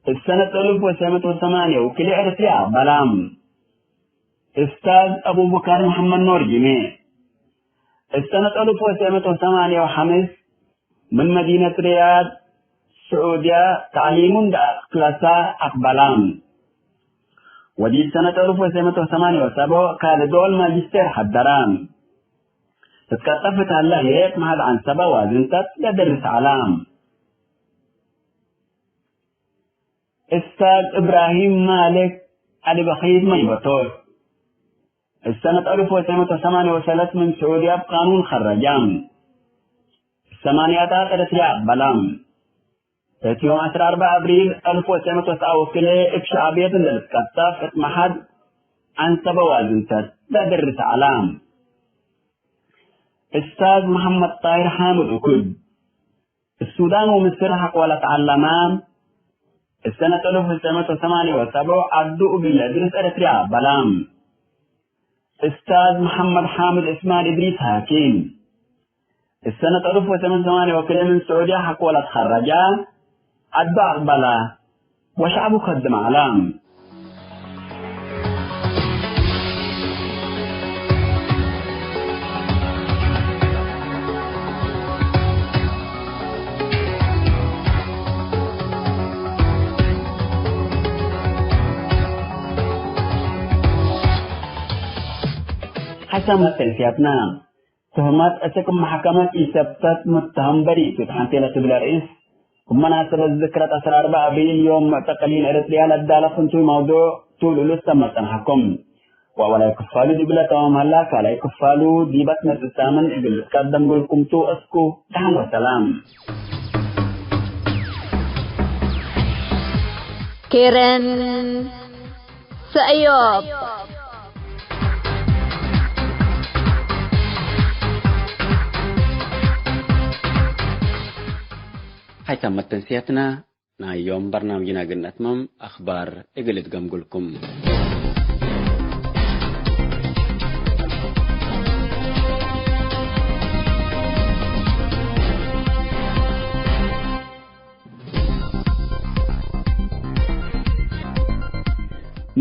እብ ሰነት አልፍ ወትሰዕ ምእት ወሰማንየ ወክልኤ ኤረትርየ አቅበለ። እስታዝ አቡበከር መሐመድ ኖር ጅሜዕ፣ እብ ሰነት አልፍ ወትሰዕ ምእት ወሰማንየ ወሐምስ ምን መዲነት ሪያድ ስዑድየ ተዕሊሙ እንደ አክለሰ አቅበለ። ወዲብ ሰነት አልፍ ወትሰዕ ምእት ወሰማንየ ወሰብዕ ካልእ ዶል ማጅስቴር ሐደረ። ትትቀጠፍ እት ሀለ ህዬ እት መሐል ዐንሰበ ዋዝንተት ለደርስ ዐለ። እስታዝ እብራሂም ማልክ ዐሊ በኺት መይበቶት፣ እት ሰነት አልፍ ወትሰዕ ምእት ወሰማንየ ወሰለስ ምን ስዑድየ እብ ቃኑን ከረጀ። እት ሰማንያታት ኤረትርየ አቅበለ። እት ዮም ዐስራ አርበዕ አብሪል አልፍ ወትሰዕ ምእት ወሰብዓ ወክልኤ እብ ሸዕብየት እንዴ ልትቀጠፍ እት መሐል ዐንሰበ ዋዝንተት ለደርስ ዐለ። እስታዝ መሐመድ ጣሂር ሓምድ እኩድ፣ እሱዳን ወምስር ሐቆ ለተዐለመ፣ እሰነት አልፍ ወትስዕ ምእት ወሰማንየ ወሰብዕ ዐዱ እግል ለእድርስ ኤረትርያ አበላ። እስታዝ መሐመድ ሓምድ ዑስማን እድሪስ ሃኪም፣ እሰነት አልፍ ወትስዕ ምእት ወሰማንየ ወክልኤ ምን ስዑድያ ሐቆ ለትኸረጃ፣ ዐዱ አቅበላ ወሸዕቡ ከድም ዐላ። ሐሰን መተንስያትና። ትህመት እስክ መሐከመት ኢሰብተት፣ ሙተሀም በሪእ ቱ ሐንቴ ለትብል ርኢስ፣ እብ መናሰበት ዝክረት ዐስር አርበዕ አብሪል ዮም ሙዕተቀሊን ኤረትርያ ለዳለ ፍንቱይ መውዱዕ ቱ ልሉስ ተመ ጸንሐኩም። ወአወላይ ክፋሉ ዲብለ ተማም ሀላ፣ ካልኣይ ክፋሉ ዲበት ነጽብ ሳምን እግል ልትቀደም እግልኩም ቱ። እስኩ ደሐን ወሰላም። ኬረን ሰእዮብ። ሀይታም መተንስያትና ናይ ዮም በርናምጅና እግል ነትመም፣ አክባር እግል እትገምግልኩም።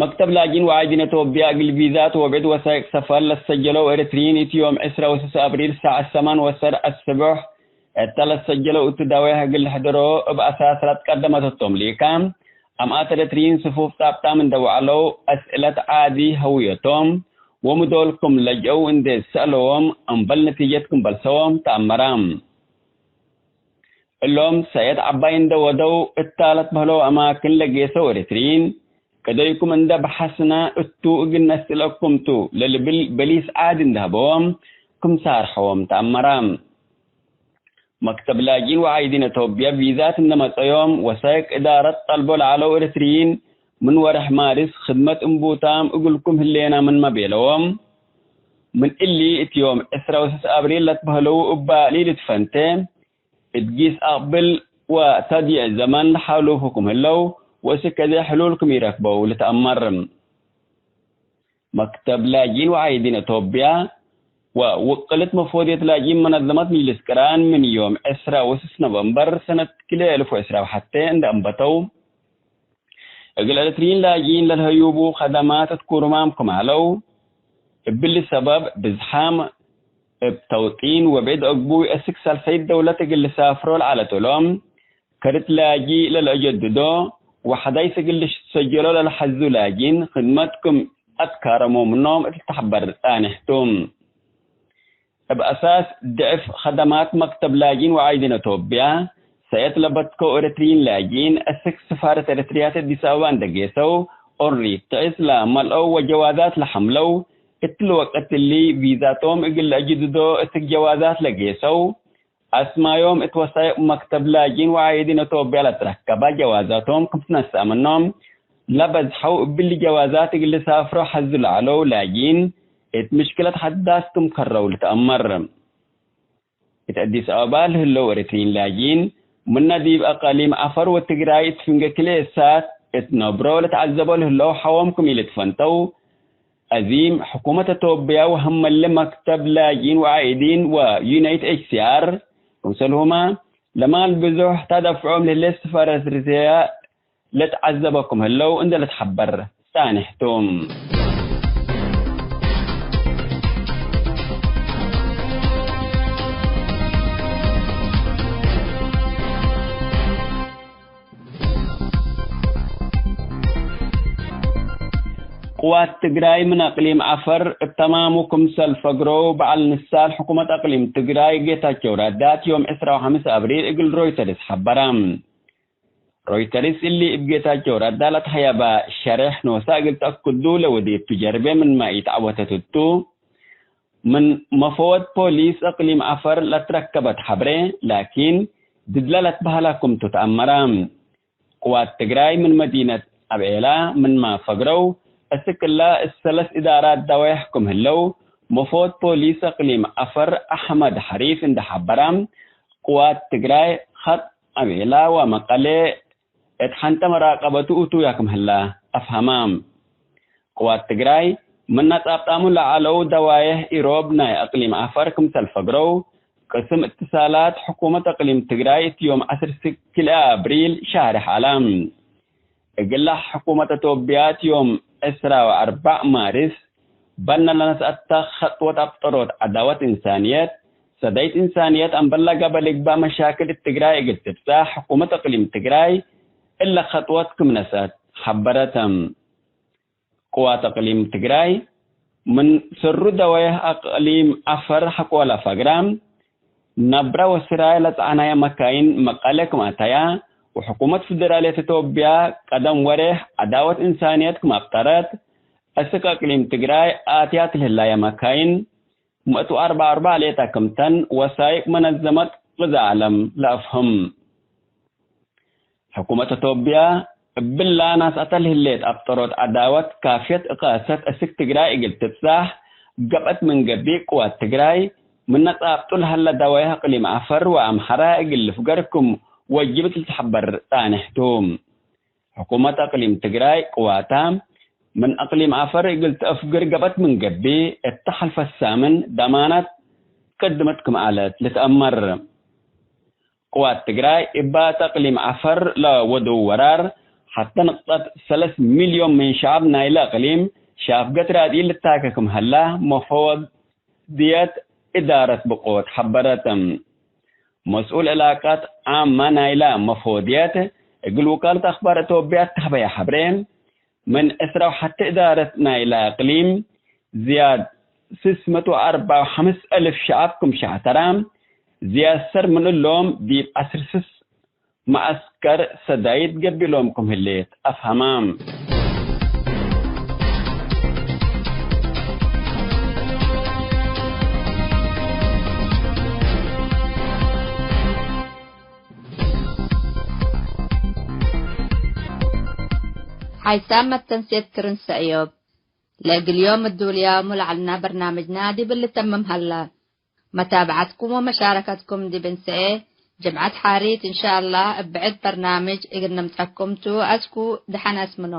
መክተብ ላጅን ወዓይዲን ኢትዮጵያ እግል ቪዛት ወብዕድ ወሳይቅ ሰፈር ለሰጀለው ኤረትርይን እት ዮም ዕስራ ወስስ አብሪል ሳዐት ሰማን ወሰርዕ አስብሕ እተ ለሰጀለው እቱ ዳዌሕ እግል ልሕድሮ እብ አሳስ ለትቀደመት ህቶም ሊካ፣ አምኣት ኤረትርይን ስፉፍ ጣብጣም እንደ ወዐለው አስእለት ዓዲ ሀውየቶም ወምዶልኩም ለጅአው እንዴ ሰአለዎም እምበል ነቲጀት ክም በልሰዎም ተአመራ። እሎም ሰእየት ዐባይ እንደ ወደው እታ ለትበህለው አማክን ለጌሰው ኤረትርይን፣ ቅደይኩም እንደ በሐስነ እቱ እግል ነስእለኩም ቱ ለልብል በሊስ ዓድ እንደ ሀበዎም ክም ሳርሐዎም ተአመረ። መክተብ ላጅኢን ወዓይዲን ኢትዮጵያ ቪዛት እንደ መጸዮም ወሳይቅ እዳረት ጠልቦ ለዐለው ኤረትርይን ምን ወርሕ ማርስ ክድመት እንቡታም እግልኩም ህሌና ምንመ ቤለዎም፣ ምን እሊ እት ዮም ዕስራ ወስስ አብሪል ለትበህለው እባ ሊልትፈንቴ፣ እት ጊስ አቅብል ወተድይዕ ዘመን ለሓሉፉ ክም ህለው ወእስክ አዜ ሕሉል ክም ኢረክበው ልትአመር። መክተብ ላጅኢን ወዓይዲን ኢትዮጵያ ወውቅልት መፎድየት ላጅኢን መነዘመት ምጅልስ ቅራን ምን ዮም ዕስራ ወስስ ኖቨምበር ሰነት ክልኤ አልፍ ወዕስራ ወሐቴ እንደ አንበተው፣ እግል ኤረትርይን ላጅኢን ለልሀዩቡ ከደማት እት ኩሩማም ክም ዐለው፣ እብሊ ሰበብ ብዝሓም እብ ተውጢን ወብዕድ አግቡይ አስክ ሳልሰይት ደውለት እግል ልሳፍሮ ለዐለት እሎም፣ ከርት ላጂ ለለአጀድዶ ወሐዳይስ እግል ልትሰጀሎ ለለሐዙ ላጅኢን ክድመት ክም አትካረሞ ምኖም እት ልትሐበር ጻኔሕ ቱ። እብ አሳስ ድዕፍ ከደማት መክተብ ላጅኢን ወዓይዲን ኢትዮጵያ፣ ሰእየት ለበትከው ኤረትርይን ላጅኢን፣ እስክ ስፋረት ኤረትርያት አዲስ አበባ እንደ ጌሰው፣ ኦሪት ተዕስ ለመልአው ወጀዋዛት ለሐምለው፣ እትሊ ወቅት እሊ ቪዛቶም እግል ለአጅድዶ እስክ ጀዋዛት ለጌሰው፣ አስማዮም እት ወሳይቅ መክተብ ላጅኢን ወዓይዲን ኢትዮጵያ ለትረከበ ጀዋዛቶም ክም ትነሰአ ምኖም፣ ለበዝሐው እብሊ ጀዋዛት እግል ልሳፍሮ ሐዙ ለዐለው ላጅኢን፣ እት ምሽክለት ሐዳስ ክም ከረው ልትአመር። እት አዲስ አበባ ለህለው ኤረትርይን ላጅኢን፣ ምነ ዲብ አቃሊም ዐፈር ወትግራይ እት ፍንጌ ክልኤ ሳት እት ነብሮ ለተዐዘቦ ለህለው ሐዎም ክም ኢልትፈንተው፣ አዚም ሕኩመት ኢትዮጵያ ወሀመለ መክተብ ላጅኢን ወዓኢዲን ወዩናይት ኤች ሲ አር፣ ክምሰልሁመ ለማል ብዙሕ ተደፍዖም ለህሌት ስፋረት ኤረትርያ ለትዐዘበ ክም ህለው እንደ ልትሐበር ጻኔሕ ቱ። ቅዋት ትግራይ ምን አቅሊም ዐፈር እብ ተማሙ ክምሰል ፈግረው፣ በዐል ንሳል ሕኩመት አቅሊም ትግራይ ጌታቸው ረዳ ዮም ዕስራ ወሐምስ አብሪል እግል ሮይተርስ ሐበረ። ሮይተርስ እሊ እብ ጌታቸው ረዳ ለትሀየበ ሸሬሕ ኖሰ እግል ተአክዱ ለወዴቱ ጀርቤ ምንመ ኢተዐወተት እቱ፣ ምን መፈወድ ፖሊስ እቅሊም ዐፈር ለትረከበት ሐብሬ፣ ላኪን፣ ድድለ ለትበህለ ክምቱ ተአመረ። ቅዋት ትግራይ ምን መዲነት አብዔላ ምንመ ፈግረው፣ እስክ እለ እሰለስ እዳራት ዳዌሕ ክም ህለው፣ መፎት ፖሊስ አቅሊም አፈር አሕመድ ሐሪፍ እንዴ ሐበረ፣ ቅዋት ትግራይ ኸጥ አቤላ ወመቀሌ እት ሐንተ መራቀበቱ እቱያ ክም ህላ አፍሀማ። ቅዋት ትግራይ ምን አጻብጣሙ ለዐለው ደዋየህ ኢሮብ ናይ አቅሊም አፈር ክምሰል ፈግረው፣ ቅስም እትሳላት ሕኩመት አቅሊም ትግራይ እት ዮም ዐስር ክልኤ አብሪል ሻርሕ ዐለ። እግላ ሕኩመት አቶብያ እት ዮም ዕስራ ወአርበዕ ማርስ በነ ለነስአተ ኸጥወት አብጠሮት ዐዳወት እንሳንየት፣ ሰዳይት እንሳንየት አምበል ለገብአ ልግበእ መሻክል እት ትግራይ እግል ትብጻሕ ሕኩመት አቅሊም ትግራይ እለ ኸጥወት ክም ነስአት ሐበረተ። ቅዋት አቅሊም ትግራይ ምን ሰሩ ደወየህ አቅሊም አፈር ሐቆለ ፈግረ፣ ነብረ ወስራይ ለጸዕናየ መካይን መቀሌ ክም አተያ፣ ወሕኩመት ፍደራልየት ኢትዮጵያ ቀደም ወሬሕ ዐዳወት እንሳንየት ክም አብጠረት፣ እስክ አቅሊም ትግራይ አትያት ለህላየ መካይን፣ ምእት ወአርበዕ ወአርበዕ ሌጠ ክምተን ወሳይቅ መነዘመት ቅዛ ዐለም ለአፍህም። ሕኩመት አቶብያ እብላ ናስአተ ለህሌት አብጠሮት ዐዳወት ካፍየት እቃሰት እስክ ትግራይ እግል ትብጻሕ ገብአት ምን ገብእ፣ ቅዋት ትግራይ ምነ ጻብጡ ለሀለ ደዋይህ አቅሊም አፈር ወአምሐራ እግል ልፍገር ክም ወጅብት ልትሐበር ጻንሕ ቱ። ሕኩመት አቅሊም ትግራይ ቅዋታ ምን አቅሊም አፈር እግል ተአፍግር ገብአት ምን ገብእ፣ እተ ሐልፈት ሳምን ደማናት ቅድመት ክም ዐለት ልትአመር። ቅዋት ትግራይ እበ አቅሊም አፈር ለወደው ወራር፣ ሐተ ንቅጠት ሰለስ ሚልዮን ምን ሸዐብ ናይለ አቅሊም ሻፍገት ራድኢን ልታከ ክም ሀላ መፈወድየት እዳረት ብቆት ሐበረት። መስኡል ዕላቃት ዓመ ናይለ መፈወድየት እግል ውካለት አክባር ኢትዮጵያ ተሀበየ ሐብሬ፣ ምን ዕስራ ወሐቴ እዳረት ናይለ አቅሊም ዝያድ ስስ መቱ ወአርበዕ ወሐምስ አልፍ ሸዐብ ክም ሸዕተራ፣ ዝያድ ሰር ምን እሎም ዲብ ዐስር ስስ መዐስከር ሰዳይት ገብእሎም ክም ህሌት አፍሀማ። ሓይሳም መተንሴት ክርን ሰእዮብ። ለእግል ዮም እዱልያሙ ለዐልና በርናምጅና ዲብ ልተምም ሀላ። መታብዐትኩም ወመሻረከትኩም ዲብ እንሰኤ ጅምዐት ሓሪት እንሻአላህ እብ ብዕድ በርናምጅ እግል ንምጸኩም ቱ። አስኩ ደሐን አስምኖ።